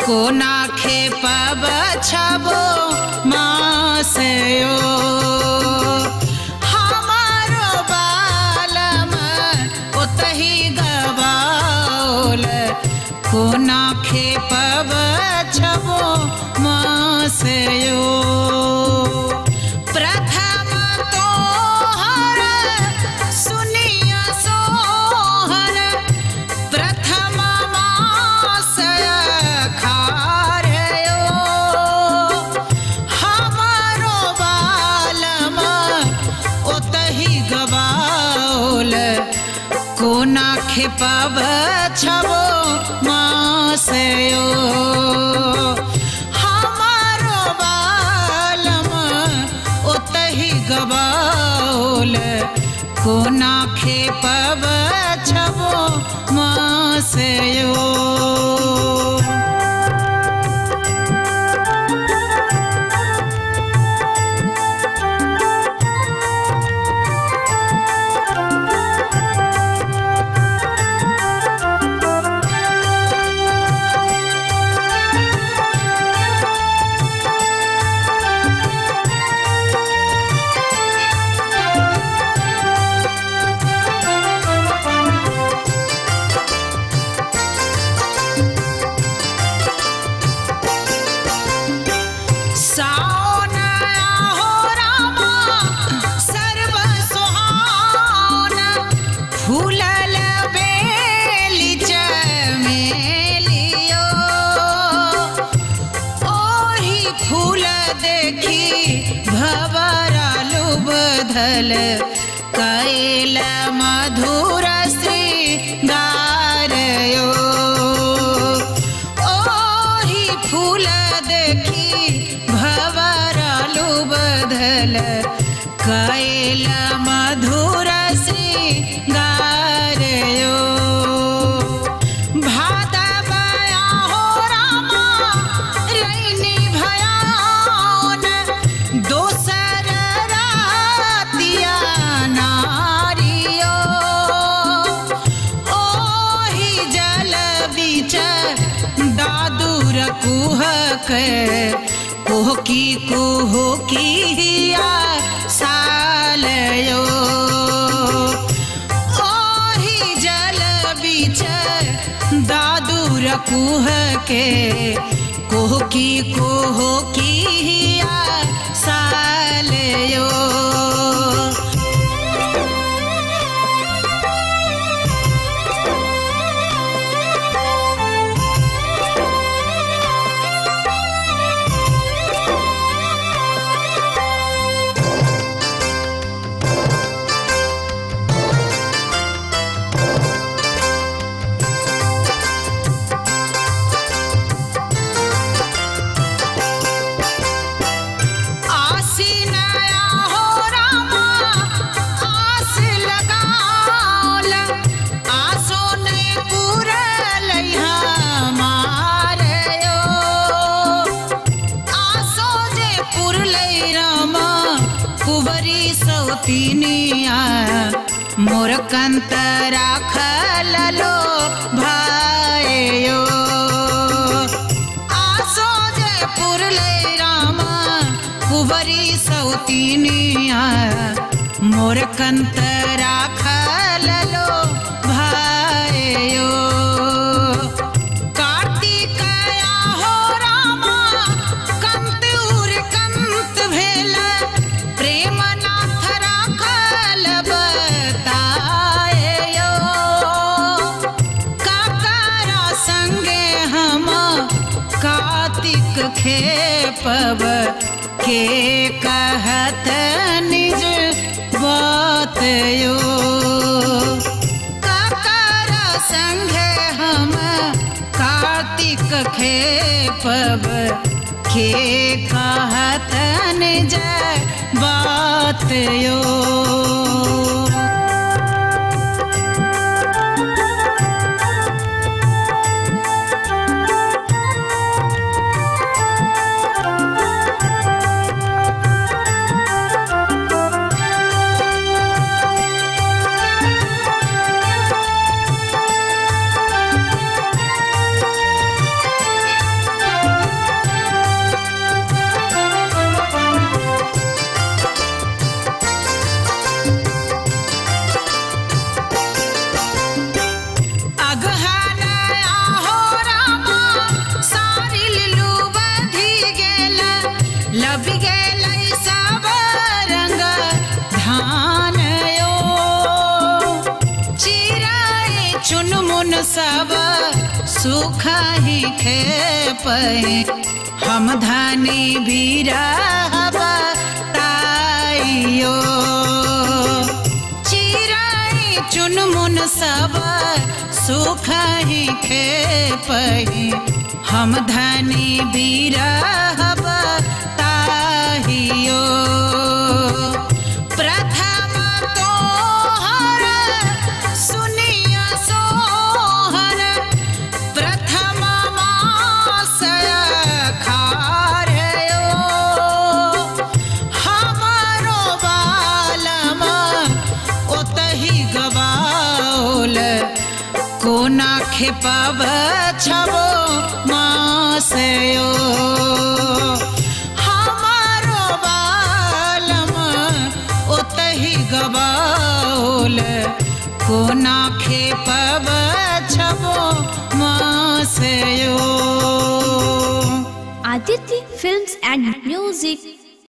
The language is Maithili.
कोना खेपब छबो मासयो। हमारो बालम ओतही गवाओल कोना खेपब छबो मासयो। प्रथम तोहर सुनिया सोहर प्रथम मास खारयो। हमारो बालम ओतही गवाओल कोना खेपब छबो मासयो। हमारो बालम ओतही गवाओल कोना खेपब छबो मासयो। सावन हो रामा सर्व सुहावन फूलल बेली चमेलियो। ओही फूल देखी भवरा लुबधल कैल मधुर श्रृंगारयो। ओही फूल देखी भवरा लुबधल कैल मधुर श्रृंगारयो। भादव हो रामा रैनी भयान दोसर रातिया नारियो। ओही जल बीच दादुर कुहक कुहकी कुहकिया सालयो। ओही जल बीच दादुर कुहके कुहकी कुहकिया सालयो। आसीन हो रामा आस लगाओल आसो नहीं पूरल हमारयो। आसो जे पुरलै रामा कुंवरी सौतिनिया मोर कंत राखल लो भायो। आसो जे पुरलै रामा कुंवरी सौतिनिया मोर कंत राखल लो भायो। कार्तिक हो रामा कंत उर कंत भेल प्रेमनाथ राखल बतायो। काकारा संगे हम कार्तिक खेपब के कहत निज बात यो। काकारा संगे हम कार्तिक खेपब के कहत निज बात यो। सब सुख ही खेपही, हम धनी बिरह बताइयो। चिड़ै चुनमुन सब सुख ही खेपही, हम धनी बिरह बताहियो। प्रथम तोहर सुनिया सोहर, प्रथम मास खारयो। हमारो बालम ओतही गवाओल, कोना खेपब छबो मासयो। हमारो बालम ओतही गवाओल, कोना खेपब छबो मासयो। Aditya Films and Music,